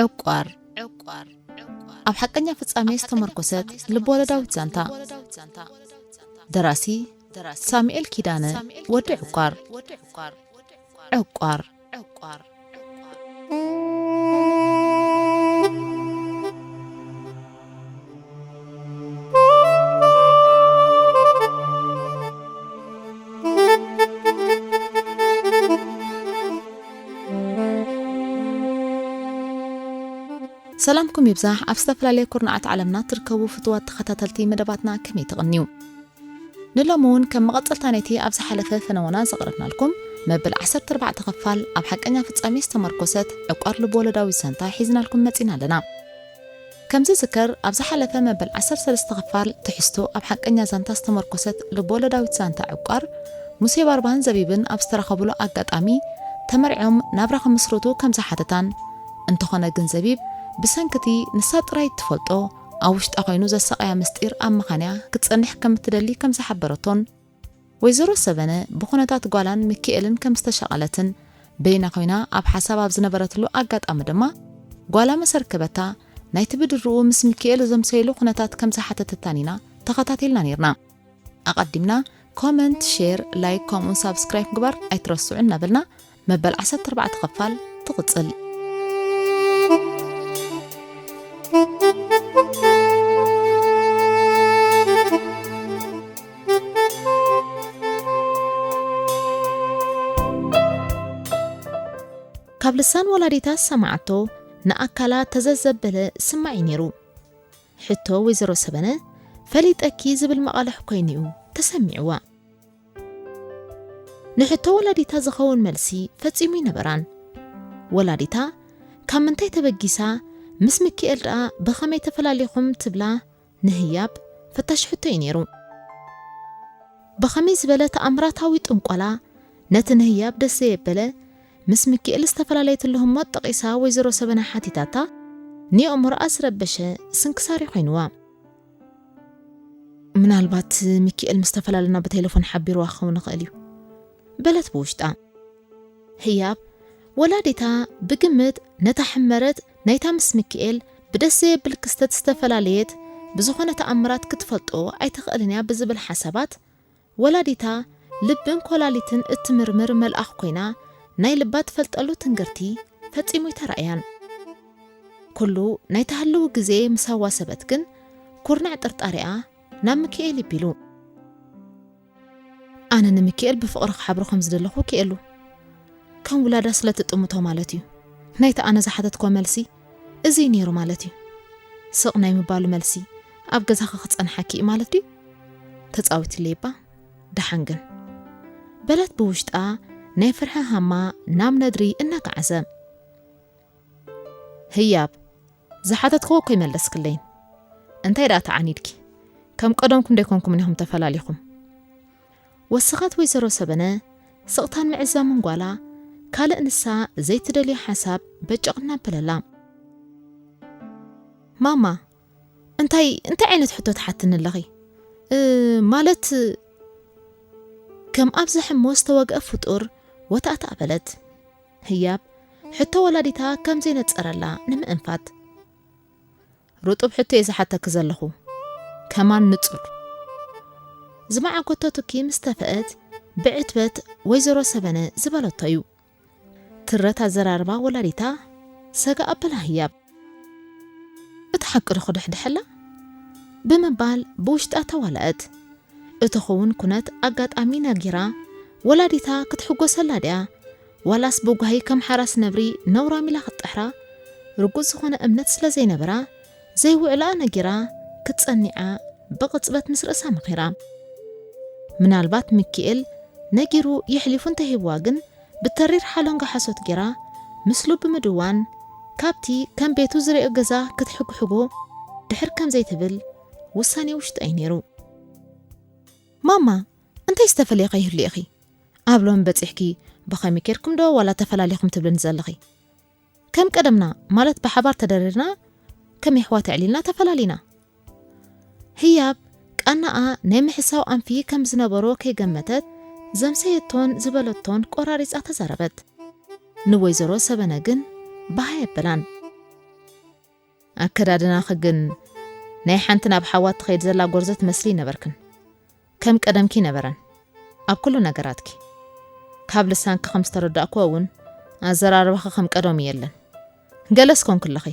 ዕቋር። ኣብ ሓቀኛ ፍጻሜ ዝተመርኮሰት ልብ-ወለዳዊት ዛንታ። ደራሲ ሳሙኤል ኪዳነ፣ ወዲ ዕቋር። ዕቋር። ሰላምኩም ይብዛሕ። ኣብ ዝተፈላለየ ኩርናዓት ዓለምና ትርከቡ ፍቱዋት ተኸታተልቲ መደባትና ከመይ ትቕንዩ? ንሎሚ እውን ከም መቐጸልታ ናይቲ ኣብ ዝሓለፈ ፈነወና ዘቕረብናልኩም መበል ዓሰርተ ኣርባዕተ ክፋል ኣብ ሓቀኛ ፍጻሜ ዝተመርኮሰት ዕቋር ልብ-ወለዳዊ ዛንታ ሒዝናልኩም መጺና ኣለና። ከም ዝዝከር፣ ኣብ ዝሓለፈ መበል ዓሰርተ ሰለስተ ክፋል ትሕዝቶ ኣብ ሓቀኛ ዛንታ ዝተመርኮሰት ልብ-ወለዳዊት ዛንታ ዕቋር፣ ሙሴ ባርባን ዘቢብን ኣብ ዝተራኸቡሉ ኣጋጣሚ ተመርዕዮም ናብራ ክምስርቱ ከም ዝሓተታን፣ እንተኾነ ግን ዘቢብ ብሰንክቲ ንሳ ጥራይ እትፈልጦ ኣብ ውሽጣ ኮይኑ ዘሳቕያ ምስጢር ኣብ ምኻንያ ክትጸንሕ ከም እትደሊ ከም ዝሓበረቶን፣ ወይዘሮ ሰበነ ብኹነታት ጓላን ሚኪኤልን ከም ዝተሻቐለትን በይና ኮይና ኣብ ሓሳብ ኣብ ዝነበረትሉ ኣጋጣሚ ድማ ጓላ መሰርከበታ ናይቲ ብድርኡ ምስ ሚኪኤል ዘምሰይሉ ኩነታት ከም ዝሓተተታን ኢና ተኸታቲልና ኔርና። ኣቐዲምና ኮመንት፣ ሼር፣ ላይክ ከምኡውን ሳብስክራይብ ምግባር ኣይትረስዑ እናበልና መበል ዓሰርተ ኣርባዕተ ክፋል ትቕጽል። ካብ ልሳን ወላዲታ ዝሰማዓቶ ንኣካላ ተዘዝ ዘበለ ስማዕ እዩ ነይሩ። ሕቶ ወይዘሮ ሰበነ፣ ፈሊጠኪ ዝብል መቓልሕ ኮይኑ እዩ ተሰሚዕዋ። ንሕቶ ወላዲታ ዝኸውን መልሲ ፈጺሙ ኣይነበራን። ወላዲታ ካብ ምንታይ ተበጊሳ፣ ምስ ሚኪኤል ደኣ ብኸመይ ተፈላሊኹም ትብላ ንህያብ ፈታሽ ሕቶ እዩ ነይሩ። ብኸመይ ዝበለ ተኣምራታዊ ጥንቆላ ነቲ ንህያብ ደስ ዘየበለ ምስ ሚኪኤል ዝተፈላለየትሉ ህሞት ጠቒሳ ወይዘሮ ሰበና ሓቲታታ፣ ንየእምሮኣ ዝረበሸ ስንክሳር እዩ ኮይንዋ። ምናልባት ሚኪኤል ምስ ተፈላለና ብቴሌፎን ሓቢርዋ ክኸውን ይኽእል እዩ፣ በለት ብውሽጣ። ህያብ፣ ወላዲታ ብግምት ነታ ሕመረት ናይታ ምስ ሚኪኤል ብደስ ዘየብል ክስተት ዝተፈላለየት ብዝኾነ ተኣምራት ክትፈልጦ ኣይትኽእልን እያ ብዝብል ሓሳባት፣ ወላዲታ ልብን ኮላሊትን እትምርምር መልኣኽ ኮይና ናይ ልባ ትፈልጠሉ ትንግርቲ ፈጺሙ ኣይተራእያን። ኩሉ ናይ ትሃልው ግዜ ምስ ኣዋሰበት ግን ኩርናዕ ጥርጣሬኣ ናብ ሚኪኤል ይቢሉ። ኣነ ንሚኪኤል ብፍቕሪ ክሓብሮ ከም ዝደለኹ ክኤሉ። ከም ውላዳ ስለ ትጥምቶ ማለት እዩ። ናይቲ ኣነ ዝሓተትኮ መልሲ እዚ እዩ ነይሩ ማለት እዩ። ስቕ ናይ ምባሉ መልሲ ኣብ ገዛኺ ክጸንሓኪ እዩ ማለት ድዩ? ተጻዊትለይ እባ። ደሓን ግን። በለት ብውሽጣ ናይ ፍርሒ ሃማ ናብ ነድሪ እናገዓዘ። ህያብ፣ ዝሓተትክዎ እኮ ይመለስክለይን። እንታይ ደኣ ተዓኒድኪ? ከም ቀደምኩም ደይኮንኩምን ኢኹም ተፈላሊኹም። ወሰኸት ወይዘሮ ሰበነ ስቕታን ምዕዛምን ጓላ፣ ካልእ ንሳ ዘይትደልዮ ሓሳብ በጨቕ እናበለላ። ማማ፣ እንታይ፣ እንታይ ዓይነት ሕቶ ትሓትኒ ኣለኺ? እ፣ ማለት፣ ከም ኣብ ዘሕሞ ዝተወግአ ፍጡር ወታእታእ በለት። ህያብ፣ ሕቶ ወላዲታ ከም ዘይነጸረላ ንምእንፋት። ርጡብ ሕቶ እየ ዝሓተኪ ዘለኹ። ከማን ንጹር። ዝመዓጎቶ ትኪ ምስ ተፈአት፣ ብዕትበት ወይዘሮ ሰበነ ዝበለቶ እዩ። ትረት ኣዘራርባ ወላዲታ ሰጋ ኣበላ ህያብ። እቲ ሓቂ ዶ ክድሕድሐላ? ብምባል ብውሽጣ ተዋላእት። እቲ ክውን ኩነት ኣጋጣሚ ነጊራ ወላዲታ ክትሕጎሰላ ድያ? ዋላስ ብጓሂ ከም ሓራስ ነብሪ ነውራም ኢላ ክትጥሕራ? ርጉጽ ዝኾነ እምነት ስለ ዘይነበራ፣ ዘይውዕልኣ ነጊራ ክትጸኒዓ ብቕጽበት ምስ ርእሳ መኺራ። ምናልባት ሚኪኤል ነጊሩ የሕሊፉ እንተሂብዋ ግን፣ ብተሪር ሓሎንጋ ሓሶት ጌራ ምስሉ ብምድዋን፣ ካብቲ ከም ቤቱ ዝርእዮ ገዛ ክትሕግሕጎ ድሕር ከም ዘይትብል ውሳኔ ውሽጣ እዩ ነይሩ። ማማ፣ እንታይ ዝተፈለየ ከይህሉ ኢኺ? ኣብ ሎሚ በጺሕኪ፣ ብኸመይ ኬድኩም ዶ ዋላ ተፈላሊኹም ትብልኒ ዘለኺ? ከም ቀደምና፣ ማለት ብሓባር ተደሪርና፣ ከም የሕዋት ኣዕሊልና ተፈላሊና። ህያብ ቃናኣ ናይ ምሕሳው ኣንፊ ከም ዝነበሮ ከይገመተት፣ ዘምሰየቶን ዝበለቶን ቆራሪጻ ተዛረበት። ንወይዘሮ ሰበነ ግን ባህ ኣየበላን። ኣከዳድናኺ ግን ናይ ሓንቲ ናብ ሓዋ ትኸይድ ዘላ ጎርዞ ትመስሊ ነበርክን። ከም ቀደምኪ ነበረን ኣብ ኩሉ ነገራትኪ። ካብ ልሳንኪ ከም ዝተረዳእክዎ እውን ኣዘራርባኺ ከም ቀደሙ የለን። ገለስ ኮንክለኺ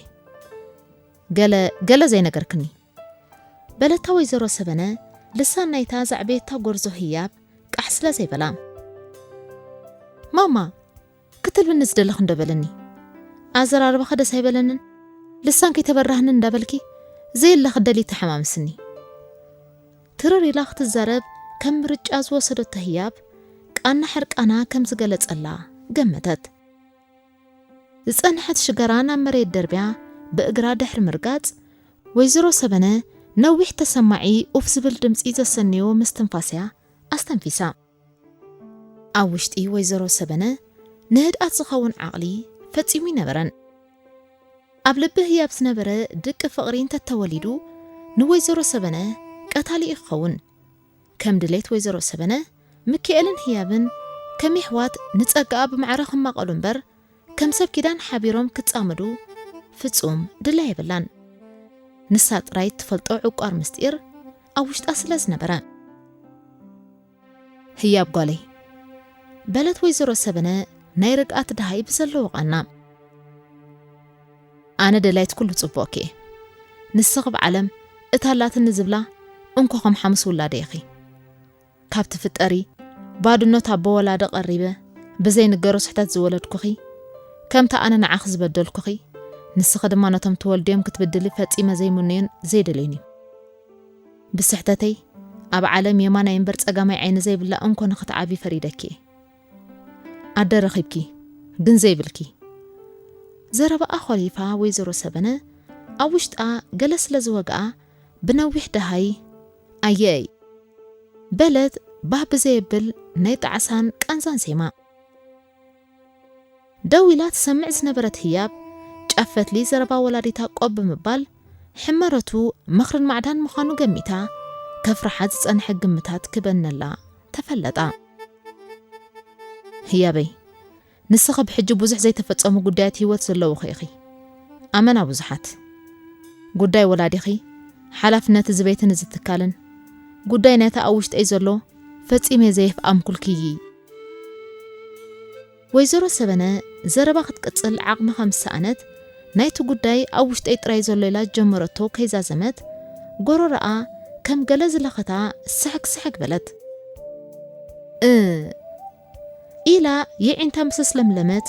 ገለ ገለ ዘይነገርክኒ። በለታ ወይዘሮ ሰበነ ልሳን ናይታ ዘዕበየታ ጎርዞ ህያብ ቃሕ ስለ ዘይበላ። ማማ፣ ክትልብኒ ዝደለኽ እንዶ በለኒ። ኣዘራርባኺ ደስ ኣይበለንን። ልሳን ከይተበራህኒ እንዳበልኪ ዘየለ ክደሊ ተሓማምስኒ። ትርር ኢላ ክትዛረብ ከም ምርጫ ዝወሰደቶ ህያብ ቃና ሕርቃና ከም ዝገለጸላ ገመተት። ዝጸንሐት ሽገራ ናብ መሬት ደርብያ ብእግራ ድሕሪ ምርጋጽ፣ ወይዘሮ ሰበነ ነዊሕ ተሰማዒ ኡፍ ዝብል ድምጺ ዘሰንዮ ምስትንፋስያ ኣስተንፊሳ። ኣብ ውሽጢ ወይዘሮ ሰበነ ንህድኣት ዝኸውን ዓቕሊ ፈጺሙ ይነበረን። ኣብ ልቢ ህያብ ዝነበረ ድቂ ፍቕሪ እንተተወሊዱ ንወይዘሮ ሰበነ ቀታሊ እዩ ክኸውን። ከም ድሌት ወይዘሮ ሰበነ፣ ምክኤልን ህያብን ከም የሕዋት ንጸጋኣ ብማዕረ ክማቐሉ እምበር፣ ከም ሰብ ኪዳን ሓቢሮም ክጻመዱ ፍጹም ድላይ የብላን። ንሳ ጥራይ ትፈልጦ ዕቋር ምስጢር ኣብ ውሽጣ ስለ ዝነበረ። ህያብ ጓለይ፣ በለት ወይዘሮ ሰበነ ናይ ርግኣት ደሃይ ብዘለዎ ቃና። ኣነ ደላይት ኩሉ ጽቡቕኪ እየ። ንስኺ ብዓለም እታ ኣላትኒ ዝብላ እንኮ ከም ሓሙስ ውላደይ ኢኺ። ካብ ትፍጠሪ ባድኖት ኣቦ ወላዲ ቀሪበ ብዘይንገሮ ስሕተት ዝወለድኩኺ፣ ከምታ ኣነ ንዓኺ ዝበደልኩኺ፣ ንስኺ ድማ ነቶም ትወልድዮም ክትብድሊ ፈጺመ ዘይምነዮን ዘይደልዮን እዩ። ብስሕተተይ ኣብ ዓለም የማናይ እምበር ጸጋማይ ዓይኒ ዘይብላ እንኮ ንኽትዓቢ ፈሪደኪ እየ። ኣደ ረኺብኪ ግን ዘይብልኪ። ዘረባኣ ኾሊፋ ወይዘሮ ሰበነ ኣብ ውሽጣ ገለ ስለ ዝወግኣ ብነዊሕ ደሃይ ኣየይ በለት ባህ ብዘየብል ናይ ጣዕሳን ቃንዛን ዜማ። ደው ኢላ ትሰምዕ ዝነበረት ህያብ ጫፍ ፈትሊ ዘረባ ወላዲታ ቆብ ብምባል ሕመረቱ ምኽርን ማዕዳን ምዃኑ ገሚታ ከፍርሓ ዝጸንሐ ግምታት ክበነላ ተፈለጣ። ህያበይ፣ ንስኺ ብሕጂ ብዙሕ ዘይተፈጸሙ ጉዳያት ህይወት ዘለውኺ ኢኺ። ኣመና ብዙሓት። ጉዳይ ወላዲኺ፣ ሓላፍነት እዚ ቤትን እዚ ትካልን፣ ጉዳይ ናይታ ኣብ ውሽጠይ ዘሎ ፈጺመ ዘየፍኣምኩልኪ። ወይዘሮ ሰበነ ዘረባ ክትቅጽል ዓቕሚ ከም ዝሰኣነት፣ ናይቲ ጉዳይ ኣብ ውሽጠይ ጥራይ ዘሎ ኢላ ዝጀመረቶ ከይዛዘመት፣ ጎረሮኣ ከም ገለ ዝለኸታ ስሕግ ስሕግ በለት። እ ኢላ የዒንታ ምስ ኣስለምለመት፣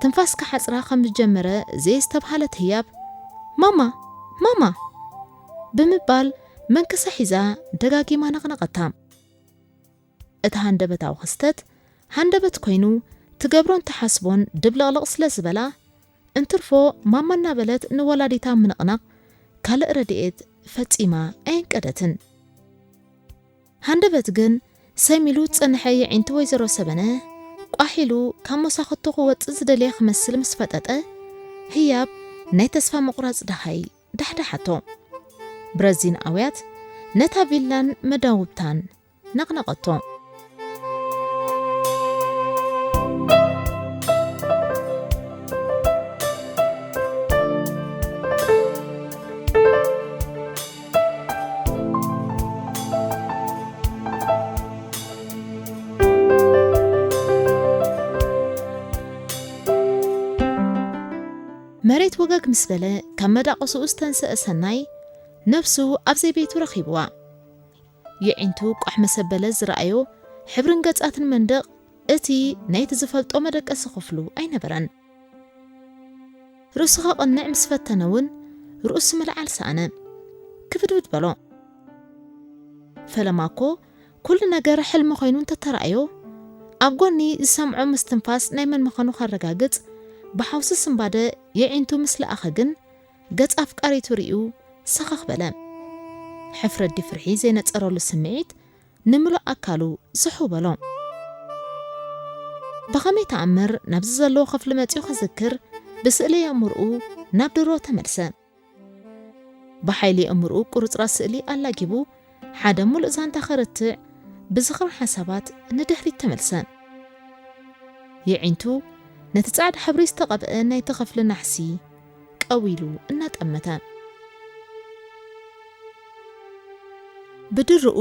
ትንፋስ ክሓጽራ ከም ዝጀመረ ዘየስተብሃለት ህያብ፣ "ማማ! ማማ!" ብምባል መንከሳ ሒዛ ደጋጊማ ነቕነቐታ። እቲ ሃንደበታዊ ክስተት ሃንደበት ኮይኑ ትገብሮን ትሓስቦን ድብልቕልቕ ስለ ዝበላ፣ እንትርፎ ማማ እናበለት ንወላዲታ ምንቕናቕ ካልእ ረድኤት ፈጺማ ኣየንቀደትን። ሃንደበት ግን ሰሚሉ ዝጸንሐ የዒንቲ ወይዘሮ ሰበነ ቋሕ ኢሉ ካብ መሳኹቱ ክወጽእ ዝደለየ ክመስል ምስ ፈጠጠ፣ ህያብ ናይ ተስፋ ምቑራጽ ደሃይ ዳሕዳሓቶ። ብረዚን ኣውያት ነታ ቪላን መዳውብታን ነቕነቐቶ። መሬት ወገግ ምስ በለ፣ ካብ መዳቕስኡ ዝተንስአ ሰናይ፣ ነብሱ ኣብ ዘይቤቱ ረኺብዋ። የዒንቱ ቋሕ መሰበለ ዝረኣዮ ሕብርን ገጻትን መንደቕ እቲ ናይቲ ዝፈልጦ መደቀሲ ክፍሉ ኣይነበረን። ርእሱ ከቕንዕ ምስ ፈተነ እውን ርእሱ ምልዓል ሰኣነ። ክፍድፍድ በሎ። ፈለማ እኮ ኩሉ ነገር ሕልሚ ኮይኑ እንተተራእዮ፣ ኣብ ጎኒ ዝሰምዖ ምስትንፋስ ናይ መን ምዃኑ ከረጋግጽ ብሓውሲ ስንባደ የዒንቱ ምስ ለኣኸ ግን፣ ገጽ ኣፍቃሪቱ ርእዩ ሰኸኽ በለ። ሕፍረት ድዩ ፍርሒ ዘይነጸረሉ ስምዒት ንምሉእ ኣካሉ ዝሕው በሎ። ብኸመይ ተኣምር ናብዚ ዘለዎ ክፍሊ መጺኡ ክዝክር ብስእሊ ኣእምርኡ ናብ ድሮ ተመልሰ። ብሓይሊ ኣእምርኡ ቁርጽራጽ ስእሊ ኣላጊቡ ሓደ ሙሉእ ዛንታ ከርትዕ ብዝኽሪ ሓሳባት ንድሕሪት ተመልሰ። የዒንቱ ነቲ ጻዕዳ ሕብሪ ዝተቐብአ ናይቲ ክፍሊ ናሕሲ ቀዊሉ እናጠመተ። ብድርኡ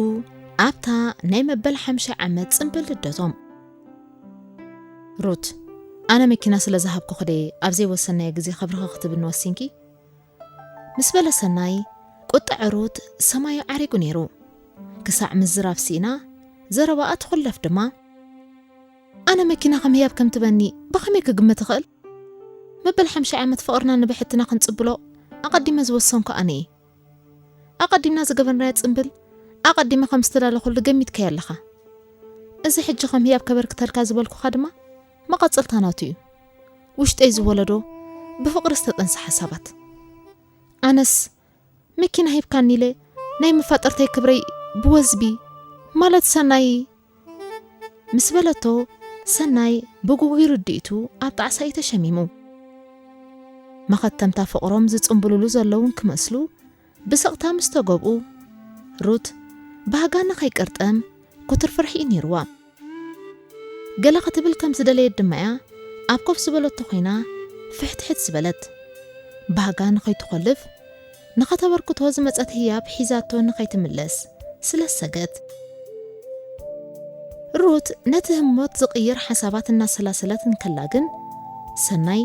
ኣብታ ናይ መበል ሓምሻይ ዓመት ጽምብል ልደቶም። ሩት፣ ኣነ መኪና ስለ ዝሃብኩኺ ደየ ኣብ ዘይወሰናዮ ግዜ ከብርኺ ክትብልኒ ወሲንኪ? ምስ በለ ሰናይ፣ ቁጥዐ ሩት ሰማዩ ዓሪጉ ነይሩ። ክሳዕ ምዝራብ ስኢና፣ ዘረባኣ ትኹለፍ ድማ። ኣነ መኪና ከም ህያብ ከም ትበኒ ብኸመይ ክግምት እኽእል? መበል ሓምሻይ ዓመት ፍቕርና ንብሕትና ክንጽብሎ ኣቐዲመ ዝወሰንኩ ኣነ እየ። ኣቐዲምና ዝገበርናዮ ጽምብል ኣቐዲመ ከም ዝተላለኹሉ ገሚትካዮ ኣለኻ። እዚ ሕጂ ከም ህያብ ከበርክተልካ ዝበልኩኻ ድማ መቐጸልታ ናቱ እዩ። ውሽጠይ ዝወለዶ ብፍቕሪ ዝተጠንሰ ሓሳባት። ኣነስ መኪና ሂብካኒ ኢለ ናይ መፋጠርተይ ክብረይ ብወዝቢ ማለት ሰናይ ምስ በለቶ፣ ሰናይ ብጉጉይ ርድኢቱ ኣብ ጣዕሳ እዩ ተሸሚሙ። መኸተምታ ፍቕሮም ዝጽምብልሉ ዘለውን ክመስሉ ብስቕታ ምስ ተገብኡ፣ ሩት ባህጋ ንኸይቅርጠም ክቱር ፍርሒ እዩ ነይርዋ። ገለ ክትብል ከም ዝደለየት ድማ እያ ኣብ ኮፍ ዝበለቶ ኮይና ፍሕትሕት ዝበለት። ባህጋ ንኸይትኾልፍ ንኸተበርክቶ ዝመጸት ህያብ ሒዛቶ ንኸይትምለስ ስለ ዝሰገት። ሩት ነቲ ህሞት ዝቕይር ሓሳባት እናሰላሰለት እንከላ ግን፣ ሰናይ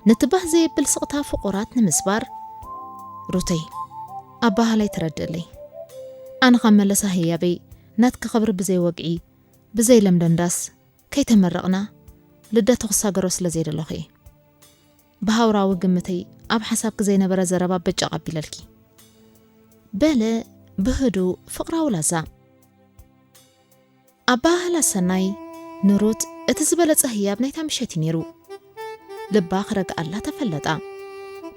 ነቲ ባህ ዘየብል ስቕታ ፍቑራት ንምስባር፣ "ሩተይ፣ ኣባህላይ ትረድእለይ። ኣነ ካብ መለሳ ህያበይ ናትኪ ክብሪ ብዘይ ወግዒ፣ ብዘይ ለምደምዳስ፣ ከይተመረቕና ልደቱ ክሳገሮ ስለ ዘይደለኹ እየ። ብሃውራዊ ግምተይ ኣብ ሓሳብኪ ዘይነበረ ዘረባ በጨቕ ኣቢለልኪ" በለ ብህዱእ ፍቕራዊ ላዛ። ኣባህላ ሰናይ ንሩት እቲ ዝበለጸ ህያብ ናይታ ምሸት እዩ ነይሩ። ልባ ክረግኣላ ተፈለጣ።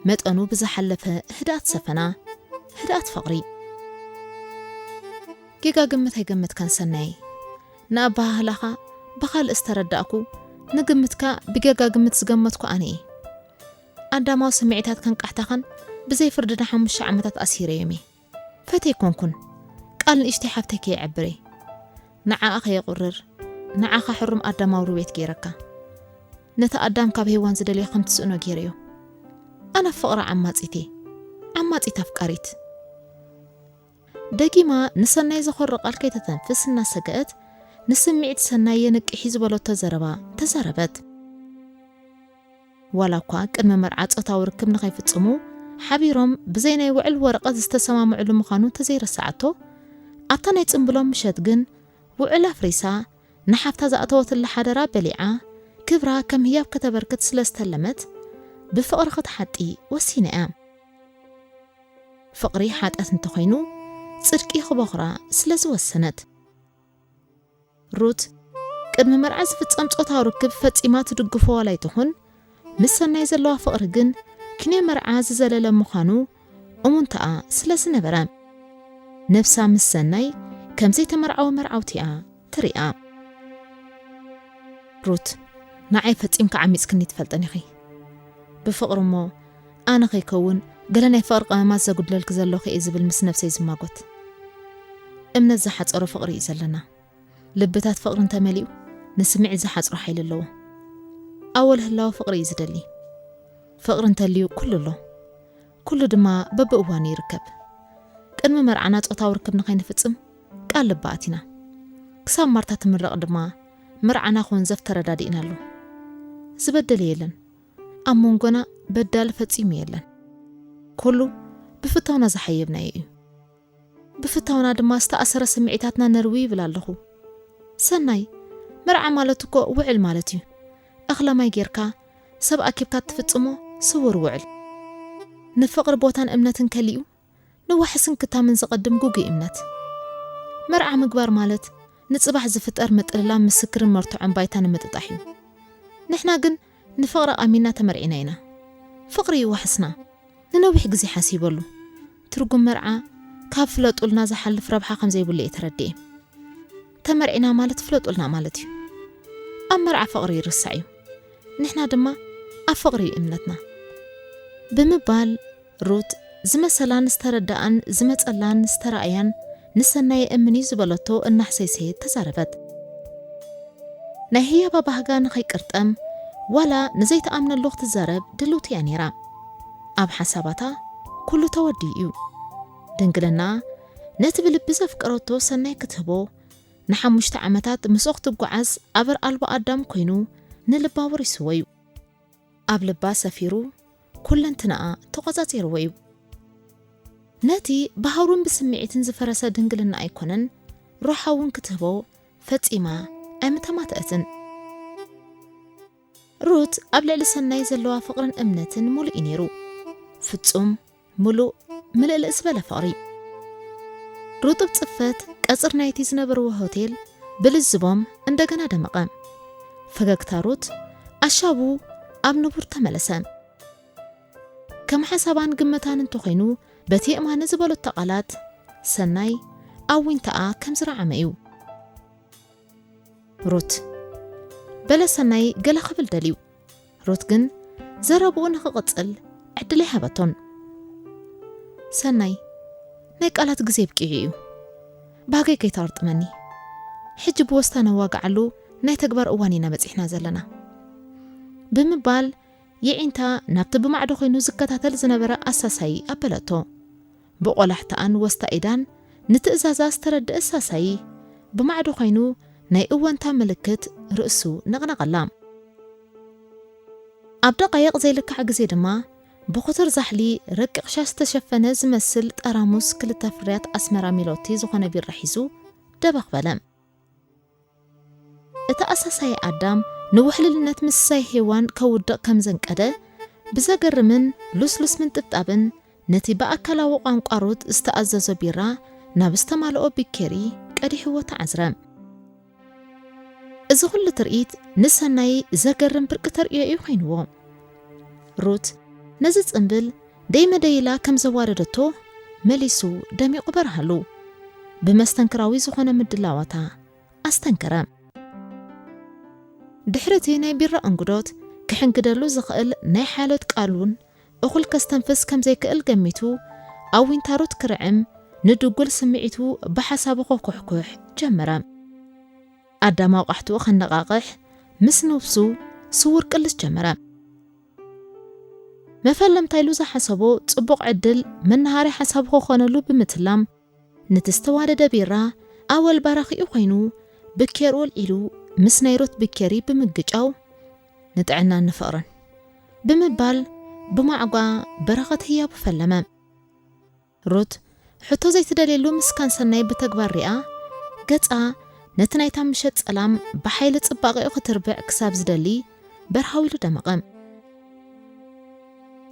መጠኑ ብዝሓለፈ ህድኣት ሰፈና፣ ህድኣት ፍቕሪ። ጌጋ ግምት ኣይገመትካን ሰናይ። ንኣባህላኻ ብኻልእ ዝተረዳእኩ፣ ንግምትካ ብጌጋ ግምት ዝገመትኩ ኣነ እየ። ኣዳማዊ ስምዒታትካን ቃሕታኻን ብዘይ ፍርዲ ንሓሙሽተ ዓመታት ኣሲረዮም እየ። ፈትየ ኣይኮንኩን። ቃል ንእሽተይ ሓፍተይ ከየዕብር እየ። ንዓኣ ከየቑርር፣ ንዓኻ ሕሩም ኣዳማዊ ሩቤት ገይረካ። ነቲ ኣዳም ካብ ሄዋን ዝደልዮ ከም ትስእኖ ገይረዮ። ኣነ ኣብ ፍቕሪ ዓማጺት እየ። ዓማጺት ኣፍቃሪት። ደጊማ ንሰናይ ዘኾሪ ቃል ከይተተንፍስ እናሰገአት፣ ንስምዒት ሰናይ የንቅሒ ዝበለቶ ዘረባ ተዛረበት። ዋላ እኳ ቅድሚ መርዓ ጾታዊ ርክብ ንኸይፍጽሙ ሓቢሮም ብዘይ ናይ ውዕል ወረቐት ዝተሰማምዕሉ ምዃኑ እንተዘይረስዓቶ፣ ኣብታ ናይ ጽምብሎም ምሸት ግን ውዕል ኣፍሪሳ ንሓፍታ ዝኣተወትላ ሓደራ በሊዓ፣ ክብራ ከም ህያብ ከተበርክት ስለ ዝተለመት፣ ብፍቕሪ ክትሓጢ ወሲና እያ። ፍቕሪ ሓጢኣት እንተኾይኑ፣ ጽድቂ ክቦኽራ ስለ ዝወሰነት። ሩት፣ ቅድሚ መርዓ ዝፍጸም ጾታዊ ርክብ ፈጺማ ትድግፎ ዋላ ኣይትኹን፣ ምስ ሰናይ ዘለዋ ፍቕሪ ግን ክንዮ መርዓ ዝዘለለ ምዃኑ እሙንታኣ ስለ ዝነበረ፣ ነብሳ ምስ ሰናይ ከም ዘይተመርዓወ መርዓውቲ እያ ትሪኣ። ሩት፣ ንዓይ ፈጺምካ ዓሚጽክኒ ትፈልጠን ኢኺ። ብፍቕሪ እሞ ኣነ ከይከውን ገለ ናይ ፍቕሪ ቀመማት ዘጉድለልኪ ዘለኹ እየ ዝብል ምስ ነብሰይ ዝማጎት። እምነት ዝሓጸሮ ፍቕሪ እዩ ዘለና። ልብታት ፍቕሪ እንተመሊኡ ንስምዒት ዝሓጽሮ ሓይሊ ኣለዎ። ኣወል ህላወ ፍቕሪ እዩ ዝደሊ። ፍቕሪ እንተልዩ ኩሉ ኣሎ። ኩሉ ድማ በብእዋኑ ይርከብ። ቅድሚ መርዓና ጾታዊ ርክብ ንኸይንፍጽም ቃል ልቢ ኣቲና። ክሳብ ማርታ ትምረቕ ድማ መርዓና ክውንዘፍ ተረዳዲእናሉ። ዝበደለ የለን። ኣብ መንጎና በዳሊ ፈጺሙ የለን። ኩሉ ብፍታውና ዝሓየብናዮ እዩ። ብፍታውና ድማ ዝተኣሰረ ስምዒታትና ነርዊ ይብል ኣለኹ። ሰናይ፣ መርዓ ማለት እኮ ውዕል ማለት እዩ። እኽለ ማይ ጌርካ፣ ሰብ ኣኪብካ እትፍጽሞ ስውር ውዕል። ንፍቕሪ ቦታን እምነትን ከሊኡ፣ ንዋሕስን ክታምን ዝቐድም ግጉይ እምነት። መርዓ ምግባር ማለት ንጽባሕ ዝፍጠር ምጥልላም ምስክርን መርትዖን ባይታ ንምጥጣሕ እዩ። ንሕና ግን ንፍቕሪ ኣሚንና ተመርዒና ኢና። ፍቕሪ እዩ ዋሕስና። ንነዊሕ ግዜ ሓሲበሉ። ትርጉም መርዓ ካብ ፍለጡልና ዝሓልፍ ረብሓ ከም ዘይብሉ እየ ተረዲኤ። ተመርዒና ማለት ፍለጡልና ማለት እዩ። ኣብ መርዓ ፍቕሪ ይርሳዕ እዩ፣ ንሕና ድማ ኣብ ፍቕሪ እዩ እምነትና ብምባል ሩት ዝመሰላን ዝተረዳኣን ዝመጸላን ዝተራእያን ንሰናይ እምኒ ዝበለቶ እናሕሰይሰየት ተዛረበት። ናይ ህያባ ባህጋ ንኸይቅርጠም ዋላ ንዘይተኣምነሉ ክትዛረብ ድልውቲ እያ ነይራ። ኣብ ሓሳባታ ኩሉ ተወዲኡ እዩ። ድንግልና ነቲ ብልቢ ዘፍቀረቶ ሰናይ ክትህቦ፣ ንሓሙሽተ ዓመታት ምስኦ ክትጓዓዝ ኣበር ኣልቦ ኣዳም ኮይኑ ንልባ ወሪስዎ እዩ። ኣብ ልባ ሰፊሩ ኩለንትናኣ ተቖጻጺርዎ እዩ። ነቲ ብሃሩን ብስምዒትን ዝፈረሰ ድንግልና ኣይኮነን ሩሓ እውን ክትህቦ ፈጺማ ኣይምተማትአትን። ሩት ኣብ ልዕሊ ሰናይ ዘለዋ ፍቕርን እምነትን ሙሉእ እዩ ነይሩ። ፍጹም፣ ሙሉእ፣ ምልእልእ ዝበለ ፍቕሪ። ሩጡብ ጽፈት ቀጽር ናይቲ ዝነበርዎ ሆቴል ብልዝቦም እንደገና ደመቐ። ፈገግታ ሩት ኣሻቡ ኣብ ንቡር ተመለሰ። ከም ሓሳባን ግምታን እንተኾይኑ፣ በቲ የእማነ ዝበለቶ ቃላት ሰናይ ኣብ ዊንታኣ ከም ዝረዓመ እዩ። ሩት በለ ሰናይ ገለ ክብል ደልዩ። ሩት ግን ዘረብኡ ንኽቕጽል ዕድል ኣይሃበቶን። ሰናይ፣ ናይ ቃላት ግዜ ኣብቂዑ እዩ። ባህገይ ከይተቕርጥመኒ። ሕጂ ብወስታ ነዋግዓሉ ናይ ተግባር እዋን ኢና በጺሕና ዘለና። ብምባል የዒንታ ናብቲ ብማዕዶ ኮይኑ ዝከታተል ዝነበረ ኣሳሳይ ኣበለቶ። ብቆላሕታኣን ወስታ ኢዳን ንትእዛዛ ዝተረድአ ሳሳይ ብማዕዶ ኮይኑ ናይ እወንታ ምልክት ርእሱ ነቕነቐላ። ኣብ ደቃይቕ ዘይልካዕ ግዜ ድማ ብኹቱር ዛሕሊ ረቂቕ ሻሽ ዝተሸፈነ ዝመስል ጠራሙስ ክልተ ፍርያት ኣስመራ ሚሎቲ ዝኾነ ቢራ ሒዙ ደበኽ በለ። እቲ ኣሳሳይ ኣዳም ንውሕልልነት ምስሳይ ሄዋን ከውድቕ ከም ዘንቀደ ብዘገርምን ልስሉስ ምንጥብጣብን ነቲ ብኣካላዊ ቋንቋ ሩት ዝተኣዘዞ ቢራ ናብ ዝተማልኦ ቢኬሪ ቀዲሕዎ ተዓዝረ። እዚ ኩሉ ትርኢት ንሰናይ ዘገርም ብርቂ ተርእዮ እዩ ኮይንዎ። ሩት ነዚ ጽምብል ደይመደይላ ከም ዘዋረደቶ መሊሱ ደሚቑ በርሃሉ። ብመስተንክራዊ ዝኾነ ምድላዋታ ኣስተንከረ። ድሕሪ እቲ ናይ ቢራ እንግዶት ክሕንግደሉ ዝኽእል ናይ ሓልዮት ቃሉን እኹል ከስተንፍስ ከም ዘይክእል ገሚቱ፣ ኣብ ዊንታ ሩት ክርዕም ንድጉል ስምዒቱ ብሓሳቡ ከኩሕኩሕ ጀመረ። ኣዳም ኣቋሕትኡ ከነቓቕሕ ምስ ነብሱ ስውር ቅልስ ጀመረ። መፈለምታ ኢሉ ዝሓሰቦ ጽቡቕ ዕድል መናሃሪ ሓሳቡ ክኾነሉ ብምትላም፣ ነቲ ዝተዋደደ ቢራ ኣወል ባራኺኡ ኮይኑ ብኬር ወልዒሉ ምስ ናይ ሩት ብኬሪ ብምግጫው፣ "ንጥዕናን ንፍቕርን" ብምባል ብማዕጓ በረኸት ህያቡ ፈለመ። ሩት ሕቶ ዘይትደልየሉ ምስካን ሰናይ ብተግባር ሪኣ፣ ገጻ ነቲ ናይታ ምሸት ጸላም ብሓይሊ ጽባቐኡ ክትርብዕ ክሳብ ዝደሊ በርሃው ኢሉ ደመቐ።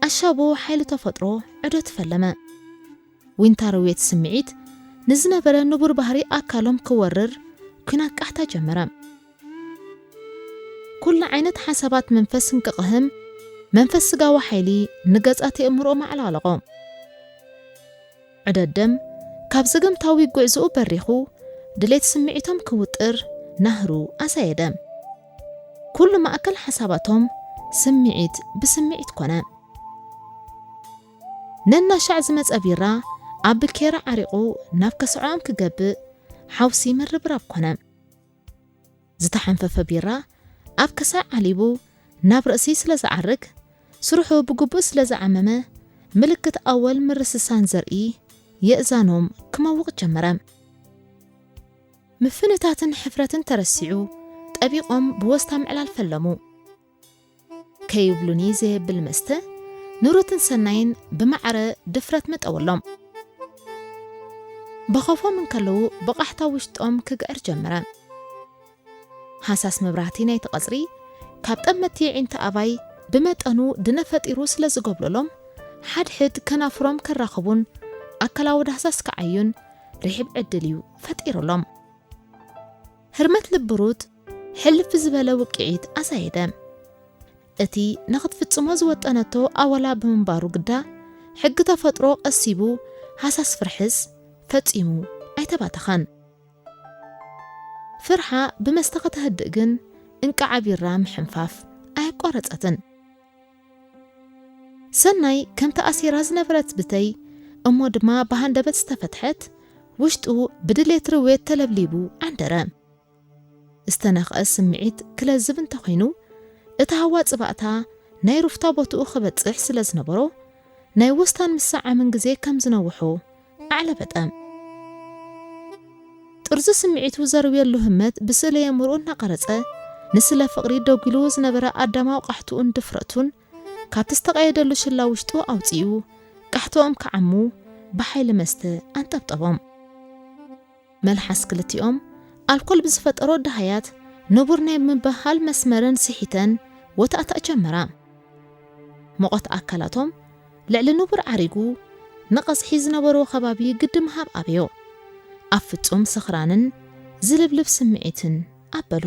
ኣሻቡ ሓይሊ ተፈጥሮ ዕዶት ፈለመ። ዊንታ ረውየት ስምዒት ንዝነበረ ንቡር ባህሪ ኣካሎም ክወርር ኲናት ቃሕታ ጀመረ። ኩሉ ዓይነት ሓሳባት መንፈስ እንክቕህም፣ መንፈስ ስጋዊ ሓይሊ ንገጻት የእምሮኦም ኣዕለቕለቖ። ዕደት ደም ካብ ዘገምታዊ ጉዕዞኡ በሪኹ፣ ድሌት ስምዒቶም ክውጥር ናህሩ ኣሳየደ። ኩሉ ማእከል ሓሳባቶም ስምዒት ብስምዒት ኮነ። ነናሻዕ ዝመጸ ቢራ ኣብ ብኬራ ዓሪቑ ናብ ከስዐኦም ክገብእ ሓውሲ ምርብራብ ኮነ። ዝተሓንፈፈ ቢራ ኣብ ከሳዕ ዓሊቡ ናብ ርእሲ ስለ ዝዓርግ፣ ስርሑ ብግቡእ ስለ ዝዓመመ፣ ምልክት ኣወል ምርስሳን ዘርኢ የእዛኖም ክመውቕ ጀመረ። ምፍንታትን ሕፍረትን ተረሲዑ፣ ጠቢቖም ብወስታ ምዕላል ፈለሙ። ከይብሉኒ ዘየብል መስተ ንሩትን ሰናይን ብማዕረ ድፍረት መጠወሎም። በኸፎም እንከለዉ ብቓሕታ ውሽጦም ክግዕር ጀመረ። ሃሳስ መብራህቲ ናይቲ ቀጽሪ ካብ ጠመቲ የዒንቲ ኣባይ ብመጠኑ ድነ ፈጢሩ ስለ ዝጎብለሎም፣ ሓድሕድ ከናፍሮም ከራኽቡን ኣካላዊ ዳህሳስ ክዓዩን ርሒብ ዕድል እዩ ፈጢሩሎም። ህርመት ልቢ ሩት ሕልፍ ዝበለ ውቅዒት ኣሳየደ። እቲ ንኽትፍጽሞ ዝወጠነቶ ኣወላ ብምንባሩ ግዳ፣ ሕጊ ተፈጥሮ ቀሲቡ ሃሳስ ፍርሕስ ፈጺሙ ኣይተባተኸን። ፍርሓ ብመስተ ከተህድእ ግን እንቃዓ ቢራ ምሕንፋፍ ኣየቋረጸትን። ሰናይ ከምቲ ኣሲራ ዝነበረት ብተይ እሞ ድማ ብሃንደበት ዝተፈትሐት፣ ውሽጡ ብድሌት ርዌት ተለብሊቡ ዓንደረ። ዝተነኽአ ስምዒት ክለዝብ እንተኾይኑ፣ እቲ ሃዋ ጽባእታ ናይ ሩፍታ ቦትኡ ክበጽሕ ስለ ዝነበሮ፣ ናይ ወስታን ምስዓምን ግዜ ከም ዝነውሖ ኣዕለበጠ። ጥርዚ ስምዒቱ ዘርብየሉ ህመት ብስእለ የምርኡ እናቐረጸ፣ ንስለ ፍቕሪ ደጒሉ ዝነበረ ኣዳማዊ ቃሕትኡን ድፍረቱን ካብቲ ዝተቐየደሉ ሽላ ውሽጡ ኣውጺኡ፣ ቃሕትኦም ክዓሙ ብሓይሊ መስተ ኣንጠብጠቦም። መልሓስ ክልቲኦም ኣልኮል ብዝፈጠሮ ደሃያት ንቡር ናይ ምብህሃል መስመረን ስሒተን ወታእታእ ጀመራ። ሙቐት ኣካላቶም ልዕሊ ንቡር ዓሪጉ፣ ንቐዝሒ ዝነበርዎ ከባቢ ግዲ ምሃብ ኣብዮ። ኣብ ፍጹም ስኽራንን ዝልብልብ ስምዒትን ኣበሉ።